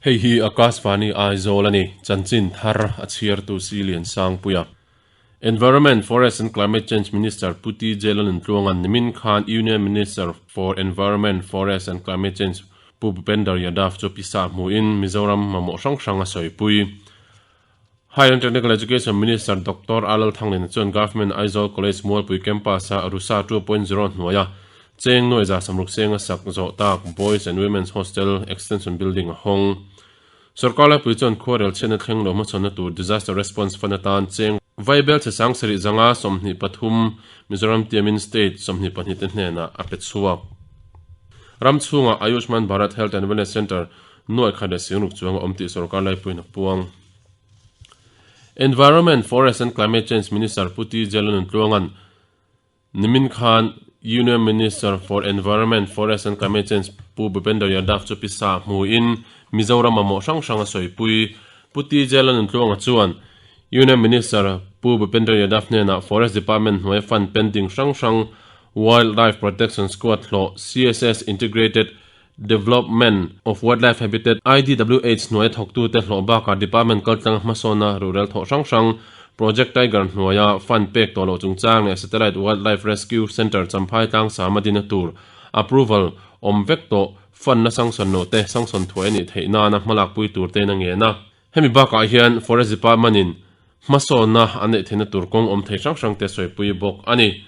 Hei hi Akashvani Aizawl a ni, chanchin thar a chhiartu Silian Sangpuia. Environment, Forest and Climate Change Minister Pu TJ Lalnuntluanga'n nimin khan Union Minister for Environment, Forest and Climate Change Pu Bhupender Yadav chu pisa hmuhin Mizoram mamawh hrang hrang a sawipui. Higher and Technical Education Minister Doctor A Lalthanglina chuan Government Aizawl College Mualpui Campus-a RUSA 2.0 hnuaia cheng nuai za samruk senga sak zawh tak Boys and Women's Hostel Extension Building a hawng. Sorkar laipui chuan khuarel chhiatna thleng lo hmachhawnna tur Disaster Response Fund atan cheng Vaibel chhe sang sarih zanga 23 Mizoram tiamin state 22 te hnenah a pe chhuak. Ram chhungah Ayushman Bharat Health and Wellness Centre nuai khat leh singruk chuang a awm tih sorkar laipuiin a puang. Environment, Forest and Climate Change Minister Pu TJ Lalnuntluanga'n Nimin khan Union Minister for Environment, Forest and Climate Change Pu Bhupender Yadav chu pisa hmuin Mizoram mamawh hrang hrang a sawipui. Pu TJ Lalnuntluanga chuan Union Minister Pu Bhupender Yadav hnenah Forest Department hnuaia fund pending hrang hrang Wildlife Protection Squad hlawh CSS Integrated Development of Wildlife Habitat, IDWH, hnuaia thawktute hlawh bakah Department kaltlanga hmasawnna ruhrel thawh hrang hrang, Project Tiger hnuaia fund pek tawh loh chungchang leh Satellite Wildlife Rescue Centre Champhai tlangsama dina tur approval awm vek tawh fund na sangsawn loh te sangsawn thuai a nih theih nana hmalakpui tur tein a ngen a. Hemi bakah hian Forest Department in hmasawnna an neih theihna tur kawng awm thei hrang hrang te sawipui bawk a ni.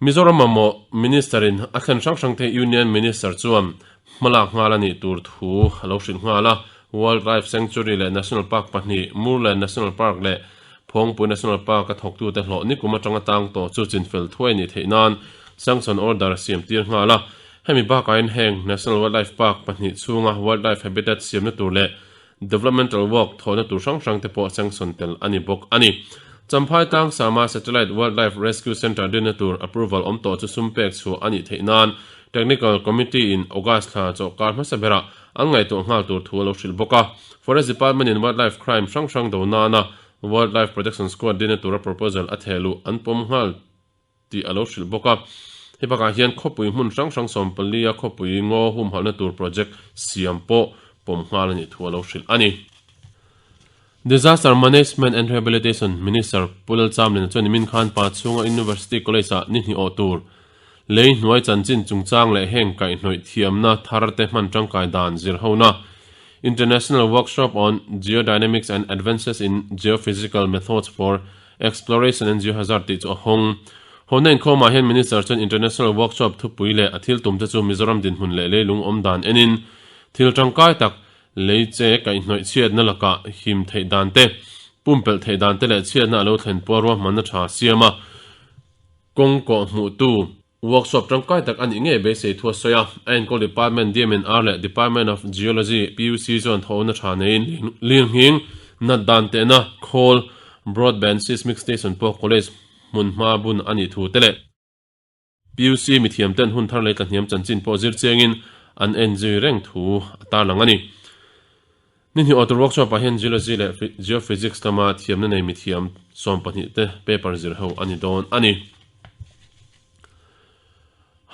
Mizoram mamawh Minister in a thlen hrang hrang te Union Minister chuan hmalak nghal a nih tur thu a lo hrilh nghal a, Wildlife Sanctuary leh National Park pahnih, Murland National Park leh Phawngpui National Park a thawktute hlawh nikum atanga tang tawh chu chinfel thuai a nih theih nan Sanction Order a siam tir nghal a. Hemi bakahin heng National Wildlife Park pahnih chhunga Wildlife Habitat siamna tur leh Developmental work thawhna tur hrang hrang te pawh sanction tel a ni bawk a ni. Champhai tlang sama Satellite Wildlife Rescue Centre dinna tur approval awm tawh chu sum pek chhuah a nih theih nan Technical Committee in August thla chawhkar hmasa berah an ngaihtuah nghal tur thu a lo hrilh bawk a. Forest Department in wildlife crime hrang hrang do nana Wildlife Protection Squad dinna tura proposal a thehluh an pawm nghal tih a lo hrilh bawk a. Hei bakah hian khawpui hmun hrang hrang sawmpalia khawpui ngaw humhalhna tur project siam pawh pawm nghal a nih thu a lo hrilh a ni. Disaster Management and Rehabilitation Minister Pu Lalchamlina chuan nimin khan pa chhunga University College-ah ni hnih awh tur lei hnuai chanchin chungchang leh heng kaihhnawih thiamna thar te hman tangkai dan zirhona International Workshop on Geodynamics and Advances in Geophysical Methods for Exploration and Geohazard tih chu a hawng. Hawnna inkhawmah hian Minister chuan International Workshop thupui leh a thil tumte chu Mizoram dinhmun leh leilung awm dan enin thil tangkai tak lei che kaihhnawih chhiatna lakah him theih dan te, pumpelh theih dan te leh chhiatna a lo thlen pawh ruahmanna tha siam a kawng kawh hmuhtu Workshop tangkai tak a nih ngei beisei thu a sawi a, a enkawl Department DMNR leh Department of Geology PUC chuan thawhna tha neiin lirnghing nat dan tehna khawl Broadband Seismic Station pawh College hmun hma bun a nih thu te leh PUC mithiam ten hun thar lei tlahniam chanchin pawh zir chiangin an en zui reng thu a tarlang a ni. Ni hnih awtur workshop ah hian Geology leh Geophysics lama thiamna nei mithiam 12 te paper zir ho a ni dawn a ni.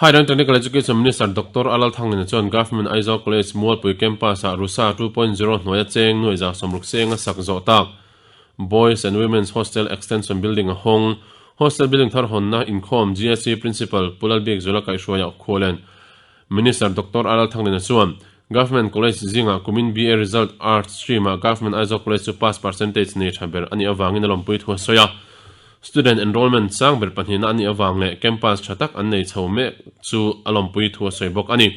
Higher and Technical Education Minister Doctor Alal Thanglina chuan Government Aizawl College Mualpui Campus-ah RUSA 2.0 hnuaia cheng nuai za sawmruk senga sak zawh tak Boys and Women's Hostel Extension Building a hawng. Hostel building thar hawnna inkhawm GSC Principal Pu Lalbiakzuala kaihhruaiah khualen Minister Doctor Alal Thanglina chuan Government College zingah kumin BA result Arts stream-ah Government Aizawl College chu pass percentage nei tha ber a nih avangin a lawmpui thu a sawi a. Student enrollment sang ber pahnihna a nih avang leh campus tha tak an nei chho mek chu a lawmpui thu a sawi bawk a ni.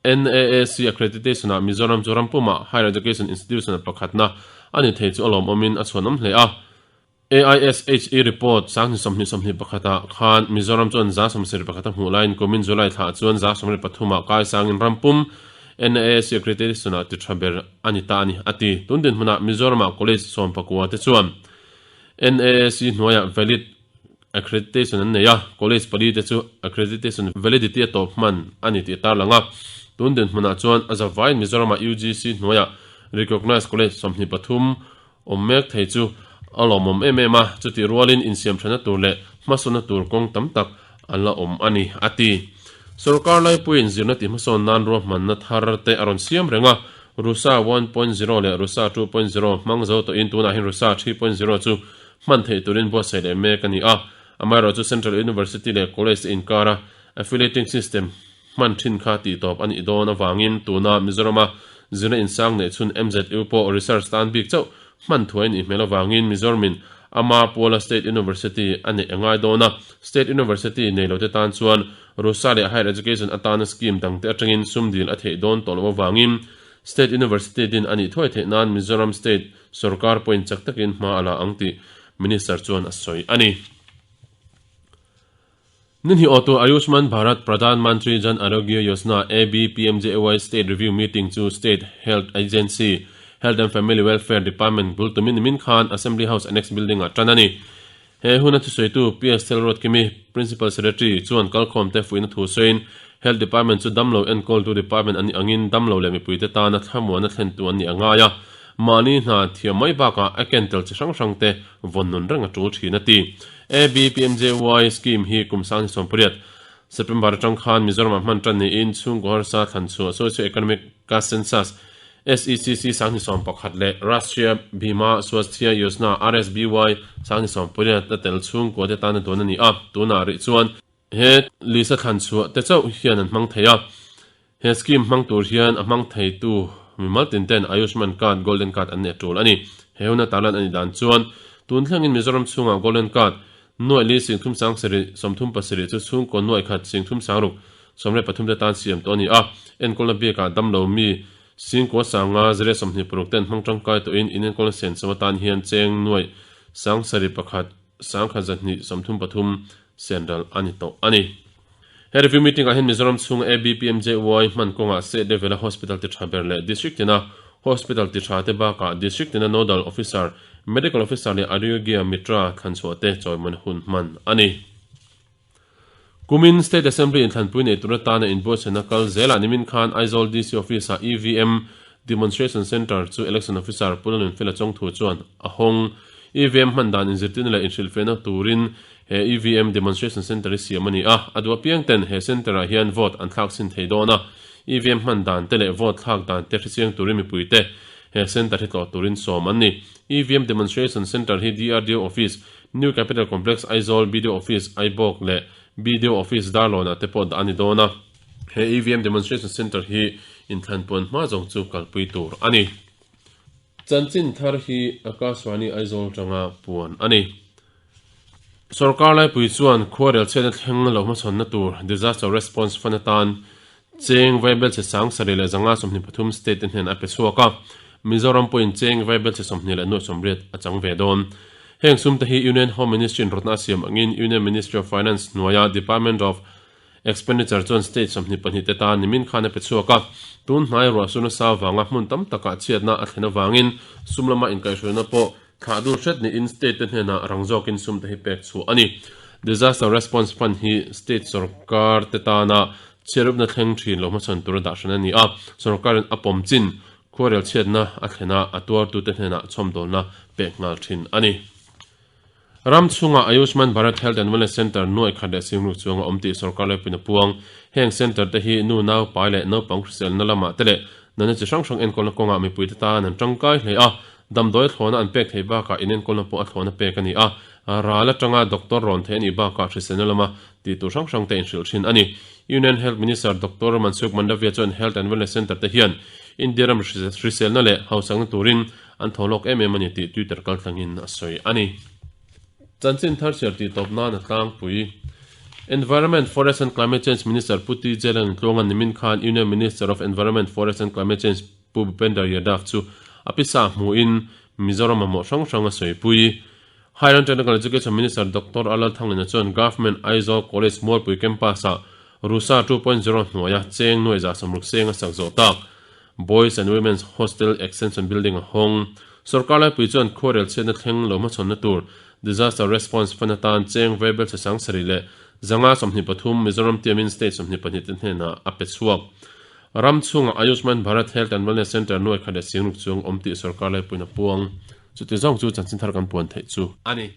NAAC accreditation-ah Mizoram chu ram pumah higher education institution pakhatna a ni thei chu a lawmawmin a chhuanawm hle a. AISHE report 20 21 ah khan Mizoram chuan 71 a hmuh laiin kumin July thlah chuan 73 ah kai sangin ram pum NAAC accreditation ah ti tha ber a ni ta a ni, a ti. Tun dinhmunah Mizoramah College 19 te chuan NAAC hnuaiah valid accreditation an nei a, College pali te chu accreditation validity a tawp hman a ni tih a tarlang a. Tun dinhmunah chuan a zavaiin Mizoramah UGC hnuaiah recognized college 23 Awm mek thei chu a lawmawm em em a, chutih rualin insiam thana tur leh hmasawnna tur kawng tam tak a la awm a ni, a ti. Sorkar laipuiin zirna tihhmasawn nan ruahmanna thar te a rawn siam reng a, RUSA 1.0 leh RUSA 2.0 hmang zo tawhin tunah hian RUSA 3.0 chu hman theih turin buatsaih leh mek a ni a. Amaherawhchu Central University leh College te inkara affiliating system hman thin kha tihtawp a nih dawn avangin tuna Mizorama zirna insang neih chhun MZU pawh research tan bik chauh hman thuai a nih hmel avangin Mizoramin ama puala State University a neih a ngai dawn a, State University nei lote tan chuan RUSA leh Higher Education atana scheme dangte atangin sum dil a theih dawn tawh loh avangin State University din a nih thuai theih nan Mizoram State sorkar pawhin chak takin hma a la ang tih Minister chuan a sawi a ni. Ninhi awtu Ayushman Bharat Pradhan Mantri Jan Arogya Yojana, AB-PMJAY, State Review Meeting chu State Health Agency, Health and Family Welfare Department bul tumin nimin khan Assembly House Annex Building-ah tan a ni. He huna thusawitu PS Thelruatkimi, Principal Secretary, chuan kalkhawmte fuihna thu sawiin, Health Department chu damlo enkawltu department an nih angin damlo leh mipuite tana thlamuana thlentu an nih a ngai a, mahni hna thiam mai bakah a ken tel chi hrang hrangte vawn nun reng a tul thin a ti. ABPMJY scheme hi kum 2018 September atang khan Mizoramah hman tan niin chhungkaw harsa thlanchhuah Socio-Economic Caste Census, SECC 2011 leh Rashtriya Bima Swasthya Yojana, RSBY, 2018 a tel chhungkua te tana duan a ni a, tunah rih chuan he list a thlanchhuah te chauh hian an hmang thei a. He scheme hmang tur hian a hmang theitu mimal tin ten Ayushman Card, Golden Card an neih a tul a ni. He huna tarlan a nih dan chuan tun thlengin Mizoram chhungah Golden Card nuaih li singthum sang sarih 37 chu chhungkaw nuaih khat singthum sangruk 13 te tan siam tawh a ni a. Enkawlna biakah damlo mi singkua sanga zire 26 ten hmang tangkai tawhin inenkawlna senso atan hian cheng nuaih sang sarih pakhat sangkhat zahnih 33 senral a ni tawh a ni. He review meeting ah hian Mizoram chhunga ABPMJY hman kawngah state level a hospital ti tha ber leh district tina hospital ti tha te bakah district tina nodal officer, medical officer leh Arogya Mitra thlanchhuah te chawimawn hun hman a ni. Kumin State Assembly inthlanpui nei tur atana inbuatsaihna kal zelah nimin khan Aizawl DC Office ah EVM Demonstration Centre chu Election Officer Pu Lalnunfela Chawngthu chuan a hawng. EVM hman dan inzirtirna leh inhrilhfiahna turin He EVM Demonstration Centre hi siam a ni a, a duh apiang ten he centre ah hian vote an thlak chhin thei dawn a, EVM hman dan te leh vote thlak dan te hrechiang turin mipui te he centre hi tlawh turin sawm an ni. EVM Demonstration Centre hi DRDO Office, New Capital Complex, Aizawl, BDO Office, Aibawk leh BDO Office, Darlawn ah te pawh dah a ni dawn a. He EVM Demonstration Centre hi inthlanpuan hma zawng chu kalpui tur a ni. Chanchin thar hi Akashvani Aizawl tanga puan a ni. Sorkar laipui chuan khuarel chhiatna thleng lo hmachhawnna tur Disaster Response Fund atan cheng vaibelchhe sang sarih leh zanga 23 state te hnen a pe chhuak a, Mizoram pawhin cheng vaibelchhe 28 a chang ve dawn. Heng sum te hi Union Home Ministry in rawtna a siam angin Union Ministry of Finance hnuaia Department of Expenditure chuan state 22 te tan nimin khan a pe chhuak a, tun hnai ruahsur nasa vanga hmun tam takah chhiatna a thlen avangin sum lama inkaihhruaina pawh thlah dul hret niin state te hnenah rang zawkin sum te hi pek chhuah a ni. Disaster Response Fund hi state sorkar te tana chhiarupna thleng thin lo hmachhawn tura dah hran a ni a, sorkarin a pawm chin khuarel chhiatna a thlena a tuartute hnenah chhawmdawlna pek nghal thin a ni. Ram chhungah Ayushman Bharat Health and Wellness Centre nuai khat leh singruk chuang a awm tih sorkar laipui a puang. Heng centre te hi nu nau pai leh naupang hriselna lamah te leh natna chi hrang hrang enkawlna kawngah mipuite tan an tangkai hle a, damdawi a thlawna an pek theih bakah inenkawlna pawh a thlawna pek a ni a, ral atanga doctor rawn theih a nih bakah hriselna lama tih tur hrang hrang te inhrilh thin a ni. Union Health Minister Doctor Mansukh Mandaviya chuan Health and Wellness Centre te hian India ram hriselna leh hausakna turin An thaw lawk em em a ni tih Twitter kaltlangin a sawi a ni. Chanchin thar chhiar tih tawp nan a tlangpui. Environment, Forest and Climate Change Minister Pu TJ Lalintluanga nimin khan Union Minister of Environment, Forest and Climate Change Pu Bhupender Yadav chu a pisa hmuhin Mizoram mamawh hrang hrang a sawipui. Higher and Technical Education Minister Doctor Alal Thanglina chuan Government Aizawl College Mualpui Campus-ah RUSA 2.0 hnuaia cheng nuai za sawmruk seng a sak zawh tak. Boys and Women's Hostel Extension Building a hawng. Sorkar laipui chuan khuarel chhiatna thleng lo hmachhawnna tur Disaster Response Fund atan cheng vaibel chhe sang sarih leh 523 Mizoram tiamin state 22 te hnenah a pe chhuak. Ram chhungah Ayushman Bharat Health and Wellness Centre nuai khat leh singruk chuang awm tih sorkar laipuiin a puang. Chuti zawng chu chanchin thar kan puan theih chu a ni.